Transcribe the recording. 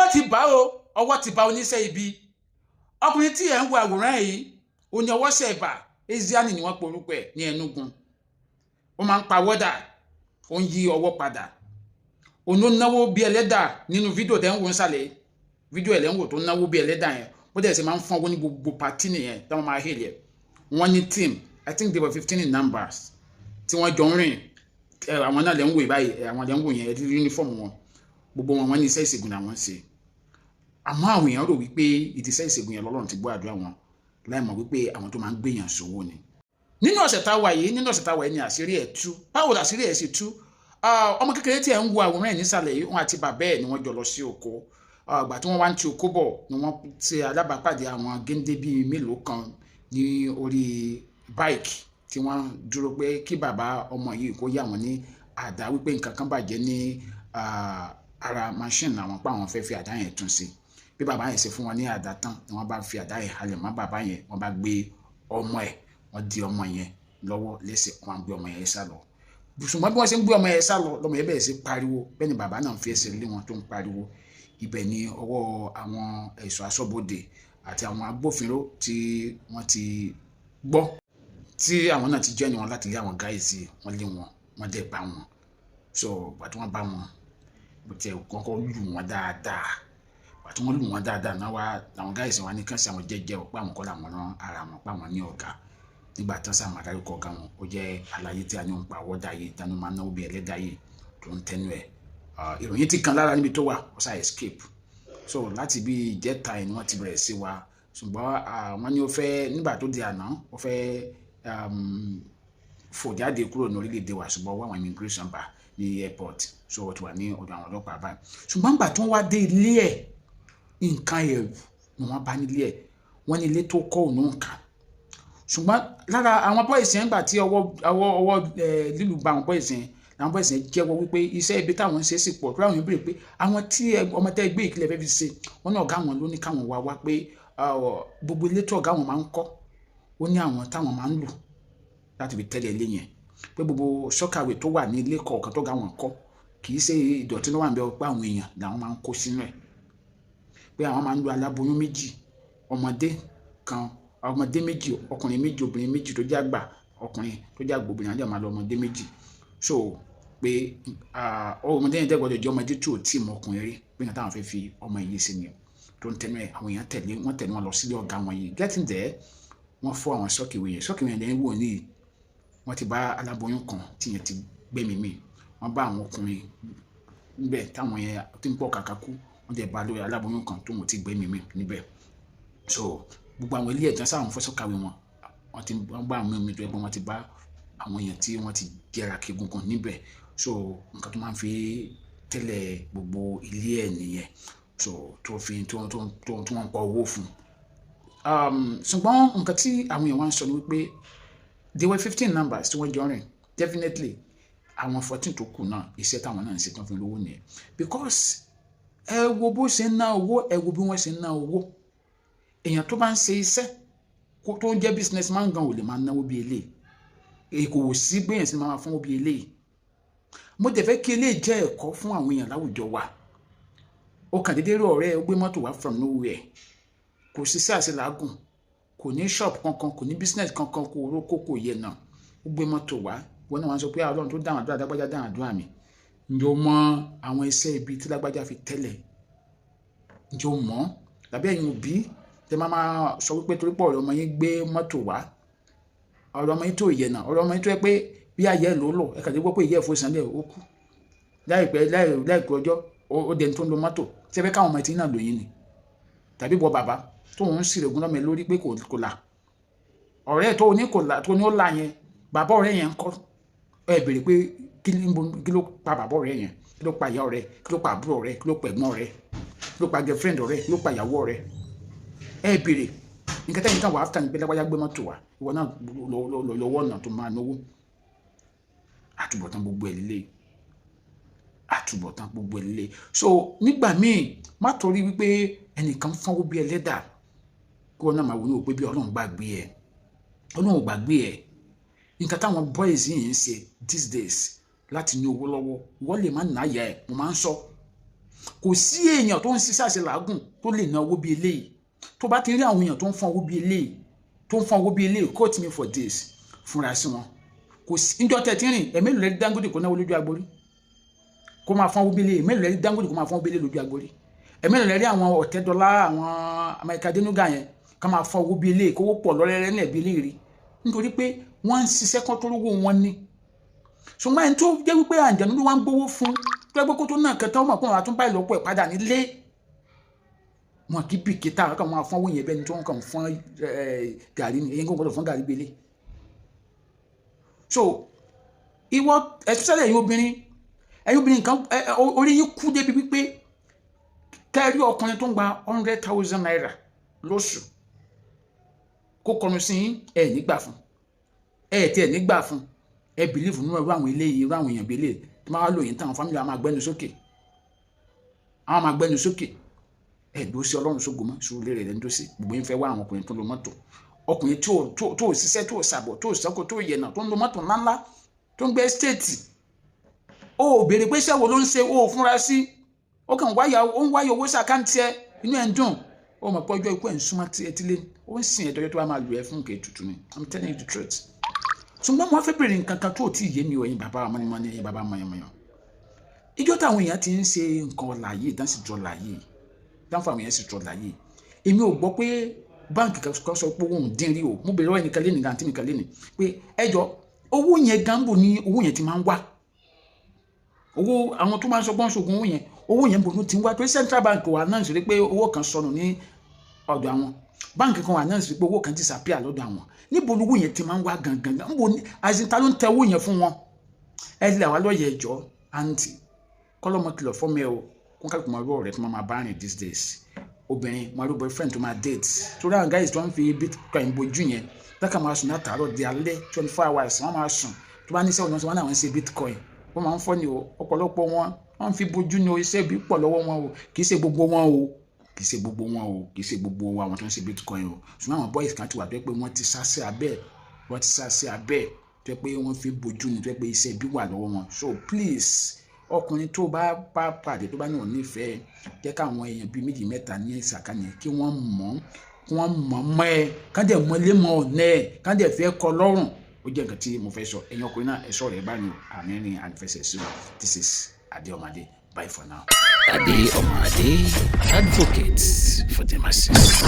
Ọwọ́ ti bá o, ọwọ́ ti bá oníṣẹ́ ibi. Ọkùnrin tí ẹ̀ ń wo àwòrán yìí, ó ní ọwọ́ ṣẹ̀ bà. Ezeani ni wọ́n porúkọ ẹ̀ ní Enugu. Ó máa ń pa wọ́dà, ó ń yí ọwọ́ padà, òun ló náwó bí ẹlẹ́dà nínú fídíò tẹ́ ń wò ń sàlẹ̀. Fídíò ẹ̀ lẹ́ ń wò tó náwó bí ẹlẹ́dà yẹn. Bó dẹ̀ ṣe máa ń fọ́n owó ní gbogbo party nìyẹn táwọn máa hail ẹ̀. Wọ́n ní team, I think they were 15 in numbers, tí wọ́n jọ ń rìn. Àwọn náà lẹ́ ń wò báyìí, àwọn lẹ́ ń wò yẹn, uniform wọn gbogbo wọn. Wọ́n ní iṣẹ́ ìṣègùn làwọn ń ṣe, àmọ́ àwọn èèyàn rò wípé ìdíṣẹ́ ìṣègùn yẹn lọ́lọ́run ti gbọ́ àdúrà wọn, láì mọ̀ wípé àwọn tó máa ń gbèyàn sówó ni. Nínú ọ̀sẹ̀ tá a wà yìí, nínú ọ̀sẹ̀ tá a wà yìí ni àṣírí ẹ̀ tú. Báwo làṣírí ẹ̀ ṣe tú? Ọmọ kékeré tí ẹ̀ ń wo àwòrán ẹ̀ nísàlẹ̀ yìí, wọn àti bàbá ẹ̀ ni wọ́n jọ lọ sí oko. Ìgbà tí wọ́n wá ń ti oko bọ̀ ni wọ́n ti alábàápàdé àwọn géńdé bíi mélòó kan ní orí bike, tí wọ́n dúró pé kí bàbá ọmọ yìí kó yá wọn ní àdá, wípé nǹkan kan bàjẹ́ ní ara machine àwọn, pa àwọn fẹ́ fi àdá yẹn tún sí. Bí bàbá yẹn ṣe fún wọn ní àdá tán ni wọ́n bá fi àdá yẹn halẹ̀ mọ́ bàbá yẹn. Wọ́n bá gbé ọmọ ẹ̀, wọ́n di ọmọ yẹn lọ́wọ́ lẹ́sẹ̀, wọ́n gbé ọmọ yẹn sá lọ. Ṣùgbọ́n bí wọ́n ṣe ń gbé ọmọ yẹn sá lọ, lọ́mọ yẹn bẹ̀rẹ̀ sí pariwo. Bẹ́ẹ̀ ni bàbá náà fi ẹsẹ̀ lé wọn tó ń pariwo. Ibẹ̀ ni ọwọ́ àwọn ẹ̀ṣọ́ aṣọ́bodè àti àwọn agbófinró tí wọ́n ti gbọ́, tí àwọn náà ti jẹ́ ni wọn láti lé àwọn guys. Wọ́n lé wọn, wọ́n dẹ̀ bá wọn. So gbà tí wọ́n bá wọn, bó tiẹ̀ kọ́kọ́ lù wọ́n dáadáa, gbà tí wọ́n lù wọ́n dáadáa náà wá, àwọn guys wọn ní kàn sí àwọn jẹ́jẹ́ o, pé àwọn kọ́ làwọn rán ara wọn, pé àwọn ní ọ̀gá. Nígbà tán sáwọn adarí kọ ọ̀gá wọn, ó jẹ́ àlàyé tí a ní ń pa àwọ̀dà yìí tánú máa náwó bí ẹlẹ́dàá yìí tó ń tẹnu ẹ̀. Ìròyìn ti kan lára níbi tó wà, ó sá escape. So láti bí ìjẹta ẹ̀ ni wọ́n ti bẹ̀rẹ̀ sí wa, ṣùgbọ́n wọ́n ní ó fẹ́, nígbà tó di àná, ó fẹ́ fò jáde kúrò ní orílẹ̀-èdè wa, ṣùgbọ́n wọ́n àwọn immigration bá ní airport. So ó ti wà ní ọ̀dọ̀ àwọn ọlọ́pàá báyìí. Ṣùgbọ́n nígbà tí wọ́n wá dé ilé ẹ̀, nǹkan ẹ̀rù ni wọ́n bá nílé ẹ̀. Wọ́n ní ilé tó kọ́ òun nǹkan. Ṣùgbọ́n lára àwọn boys yẹn, gbà tí ọwọ́ lílù bá àwọn boys yẹn, àwọn boys yẹn jẹ́wọ́ wípé iṣẹ́ ibi táwọn ń ṣe sì pọ̀ tó. Àwọn yẹn béèrè pé àwọn tí ọmọ tẹ́ gbé ìkìlẹ̀ fẹ́ fi ṣe, wọ́n ní ọ̀gá àwọn ló ní káwọn wá wá, pé gbogbo ilé tí ọ̀gá àwọn máa ń kọ́, ó ní àwọn táwọn máa ń lò láti fi tẹ́lẹ̀ ilé yẹn, pé gbogbo soakaway tó wà ní ilé kọ̀ọ̀kan tó ga wọn kọ́, kì í ṣe ìdọ̀tí ló wà níbẹ̀, pé àwọn èèyàn làwọn máa ń kó sínú ẹ̀, pé àwọn máa ń lo aláboyún méjì, ọmọdé kan, ọmọdé méjì, ọkùnrin méjì, obìnrin méjì tó jẹ́ àgbà ọkùnrin, tó jẹ́ àgbà obìnrin, àti àwọn ọmọdé méjì. So pé ọmọdé yẹn dẹ́gbọ́dọ̀ jẹ́ ọmọdé tí ò tí ì mọ ọkùnrin rí, pé nǹkan táwọn fẹ́ fi ọmọ yìí sí ni tó ń tẹnu ẹ̀. Àwọn èèyàn tẹ̀lé wọ́n, tẹ̀lé wọn lọ sílé ọ̀gá wọn yìí. Getting there, wọ́n fọ́ àwọn soakaway yẹn. Soakaway yẹn lẹ́yìn wò ní, wọ́n ti bá aláboyún kan tí yẹn ti gbẹ́mìí mì. Wọ́n bá àwọn ọkùnrin níbẹ̀ táwọn yẹn tí ń pọ̀ kàkà kú. Wọ́n dẹ̀ bá lórí aláboyún kan tó wọ́n ti gbẹ́mìí mì níbẹ̀. So gbogbo àwọn ilé ẹ̀jẹ̀ sáwọn fọ́ soakaway wọn, wọ́n ti wọ́n bá àwọn míì tó yẹ pé wọ́n ti bá àwọn èèyàn tí wọ́n ti jẹrà kegungun níbẹ̀. So nǹkan tó máa ń fi tẹ́lẹ̀ gbogbo ilé ẹ̀ nìyẹn, so tó fi tó wọ́n ń pa owó fún. Ṣùgbọ́n nǹkan tí àwọn èèyàn wá ń sọ ni wípé they were 15 numbers tí wọ́n jọ rìn. Definitely àwọn 14 tó kù náà, iṣẹ́ táwọn náà ń ṣe tán fi lówó nìyẹn, because ẹ wo bó ṣe ń ná owó, ẹ wo bí wọ́n ṣe ń ná owó. Èèyàn tó bá ń ṣe iṣẹ́ tó ń jẹ́ business man gan ò lè máa náwó bí eléyìí. Kò sí gbẹ̀yìn sí máa fún owó bí eléyìí. Mo dẹ̀ fẹ́ kí eléyìí jẹ́ ẹ̀kọ́ fún àwọn èèyàn láwùjọ wa. Ó kàn déédéé rí ọ̀rẹ́ ẹ, ó gbé mọ́tò wá from nowhere, kò sí sí àṣẹ làágùn, kò ní shop kankan, kò ní business kankan, kò rókó, kò yẹ náà, ó gbé mọ́tò wá. Wọn náà wọ́n sọ pé Ọlọ́run tó dáhùn àdúrà lágbájá, dáhùn àdúrà mi. Ǹjẹ́ o mọ àwọn iṣẹ́ ibi tí lágbájá fi tẹ́lẹ̀? Ǹjẹ́ o mọ̀? Tàbí ẹ̀yin òbí tẹ máa máa sọ wípé torí pọ̀ ọ̀rẹ́ ọmọ yín gbé mọ́tò wá, ọ̀rẹ́ ọmọ yín tó yẹ náà, ọ̀rẹ́ ọmọ yín tó yẹ pé bí ayé ẹ̀ ló lò, ẹ kàn lè gbọ́ pé ìyá ẹ̀ fò sànlẹ̀, ó kú láìpẹ́ láìpẹ́ ọjọ́, ó dẹni tó ń lo mọ́tò. Tí ẹ fẹ́ káwọn ọmọ ẹ̀ tí náà lò yín ni? Tàbí bọ́ bàbá tó ń sìrègùn lọ́mọ ẹ lórí pé kò là, ọ̀rẹ́ tó ní kò là, tó ní ó là yẹn, bàbá ọ̀rẹ́ yẹn ń kọ́? Ẹ béèrè pé kí ló pa bàbá ọ̀rẹ́ yẹn? Kí ló pa ìyá ọ̀rẹ́? Kí ló pa àbúrò ọ̀rẹ́? Kí ló pa ẹ̀gbọ́n ọ̀rẹ́? Kí ló pa girlfriend ọ̀rẹ́? Kí ló pa ìyàwó ọ̀rẹ́? Ẹ béèrè. Nǹkan tẹ́yìn kan wà after ní pé lágbájá gbé mọ́tò wá, ìwọ náà lọ́wọ́ ọ̀nà tó máa náwó. Àtúbọ̀tán gbogbo ẹ̀ lélẹ̀, àtúbọ̀tán gbogbo ẹ̀ lélẹ̀. So nígbà míì, má torí wípé ẹnìkan fọ́nwó bí ẹlẹ́dà, kí wọn náà máa wò ní òpé bí Ọlọ́run gbàgbé ẹ. Ọlọ́run ò gbàgbé ẹ. Nǹkan táwọn boys yìí ń ṣe these days láti ní owó lọ́wọ́, wọ́n lè má nàáyà ẹ̀. Mo máa ń sọ, Kò sí èèyàn tó ń ṣiṣẹ́ àṣẹ làágùn tó lè ná owó bí eléyìí. Tó bá ti rí àwọn èèyàn tó ń fọ́n owó bí eléyìí, tó ń fọ́n owó bí eléyìí, quote me for this, fúnra sí wọn. Kò sí níjọ́ tẹ̀ tí rìn. Ẹ̀mí lẹ́rí Dangote kò náwó lójú agbórí kó máa fọ́n owó bí eléyìí? Mélòó lẹ́rí Dangote kó máa fọ́n owó bí eléyìí lójú agbórí? Ẹ̀mí lẹ́rí àwọn Ọ̀tẹ́dọ́lá, àwọn Amẹ́ríkà dénúgà yẹn ká máa fọ́n owó bí eléyìí, kówó pọ̀ lọ́rẹ́rẹ́ nílẹ̀ bí eléyìí rí? Nítorí pé wọ́n ń ṣiṣẹ́ kán tó rówó wọn ní. Ṣùgbọ́n ẹni tó jẹ́ wípé àǹjẹ̀nú ló wá ń gbowó fún, tó ẹgbẹ́ kó tó náà kẹta, ó mọ̀ pé òun àtúnbá ìlọ́pọ̀ ẹ̀ padà nílé wọn, kì í bìkítà. Wọn kàn máa fọ́n owó yẹn bẹ́ẹ̀ ni tí wọ́n kàn fọ́n gàrí ni. Èyí kò gbọ́dọ̀ fọ́n gàrí gbélé. So ìwọ, especially ẹ̀yin obìnrin, ẹ̀yin obìnrin kan, orí yín kú débi wípé kẹ́rí ọkùnrin tó ń gba ₦100,000 lóṣù kó kọnu sí yín, ẹ̀ nígbà fún ẹ̀, tí ẹ̀ nígbà fún ẹ. Believe nínú irú àwọn eléyìí, irú àwọn èèyàn bíi eléyìí tí máa lò yín táwọn family àwọn máa gbẹ́nu sókè, àwọn máa gbẹ́nu sókè. Ẹ dúró sí Ọlọ́run sógo mọ́ sùúrù lérè rẹ̀ ń dúró sí. Gbogbo yín fẹ́ wá àwọn ọkùnrin tó lo mọ́tò, ọkùnrin tó ṣiṣẹ́, tó ṣàbọ̀, tó ṣẹ́kọ̀, tó yẹ̀nà, tó ń lo mọ́tò ńláńlá, tó ń gbé estate. O ò béèrè pé iṣẹ́ wo ló ń ṣe, o ò fúnra sí. Ó kàn wáyà, ó ń wáyà owó sí account ẹ, inú ẹ̀ ń dùn. Ó mọ̀ pé ọjọ́ ikú ẹ̀ ń súnmọ́ tí ẹ ti lé, ó ń sìn ẹ̀dọ́jọ́ tó bá máa lù ẹ́ fún nǹkan ètùtù ni. I'm telling you the truth. Ṣùgbọ́n mo fẹ́ bèrè nǹkan kan tó ò tí ì yé mi o. Ẹ̀yin bàbá mọ́nímọ́ní, ẹ̀yin bàbá mọ̀yánmọ̀yán, ìjọ táwọn èèyàn ti ń ṣe nǹkan ọ̀la yìí, dáńsì jọ ọ̀la yìí, dáńfọ̀ àwọn èèyàn sì jọ ọ̀la yìí, èmi ò gbọ́ pé báǹkì kan sọ pé owó òun dín rí o. Mo bèrè lọ́wọ́ ẹnìkan lẹ́nìí, àǹtí mi kan lẹ́nìí, pé ẹ jọ, owó yẹn gan, bò ní owó yẹn ti máa ń wá? Owó àwọn tó máa ń sọ gbọ́n ṣoògùn, owó yẹn, owó yẹn bò ní ti ń wá? Torí central bank wà náà sì rí pé owó kan sọnù ní ọ̀dọ̀ àwọn báǹkì kan, wà náà sì rí pé owó kan disappear lọ́dọ̀ àwọn. Níbo ni owó yẹn ti máa ń wá gangan? Níbo ni àìsàn ló ń tẹ owó yẹn fún wọn? Ẹ lè wá lọ́yẹ̀ ẹjọ́. Àǹtí kọ́lọ́mọ kìlọ̀ fọ́mọ ẹ o, kó kálukú máa rú ọ̀rẹ́ tó máa bá rìn these days. Obìnrin máa rú boyfriend tó máa date, torí àwọn guys tó ń fi bitcoin bojú yẹn dákà máa sùn látàárọ̀ di alẹ́, 24 hours wọ́n máa sùn. Tó bá ní sẹ́wọ̀n náà, wọ́n náà ń ṣe bitcoin, wọ́n máa ń fọ́ ni o. Ọ̀pọ̀lọpọ̀ wọn, wọ́n fi bojú ni o. Iṣẹ́ bí pọ̀ lọ́wọ́ wọn o. Kì í ṣe gbogbo wọn o, kì í ṣe gbogbo wọn o, kì í ṣe gbogbo àwọn tó ń ṣe bitcoin o. Ṣùgbọ́n àwọn boys kan ti wà tó yẹ pé wọ́n ti sá sí abẹ́, wọ́n ti sá sí abẹ́, tó yẹ pé wọ́n fi bojú ni, tó yẹ pé iṣẹ́ bí wà lọ́wọ́ wọn. So please, ọkùnrin tó bá bá pàdé, tó bá ní òun nífẹ̀ẹ́, jẹ́ káwọn èèyàn bíi méjì mẹ́ta ní ìsàkánì kí wọ́n mọ̀, kí wọ́n mọ̀ mọ́ ẹ, kán dẹ̀ mọ́ lé mọ́ ọ̀nà ẹ̀, kán dẹ̀ fẹ́ kọ lọ́rùn. Ó jẹ́ nǹkan tí mo fẹ́ sọ. Ẹ̀yin ọkùnrin náà, ẹ sọ̀rọ̀ ẹ bá ní àmì rìn ànífẹsẹ̀ sí o. This is Ade Omade. Bye for now. Ade Omade, advocate for the masses.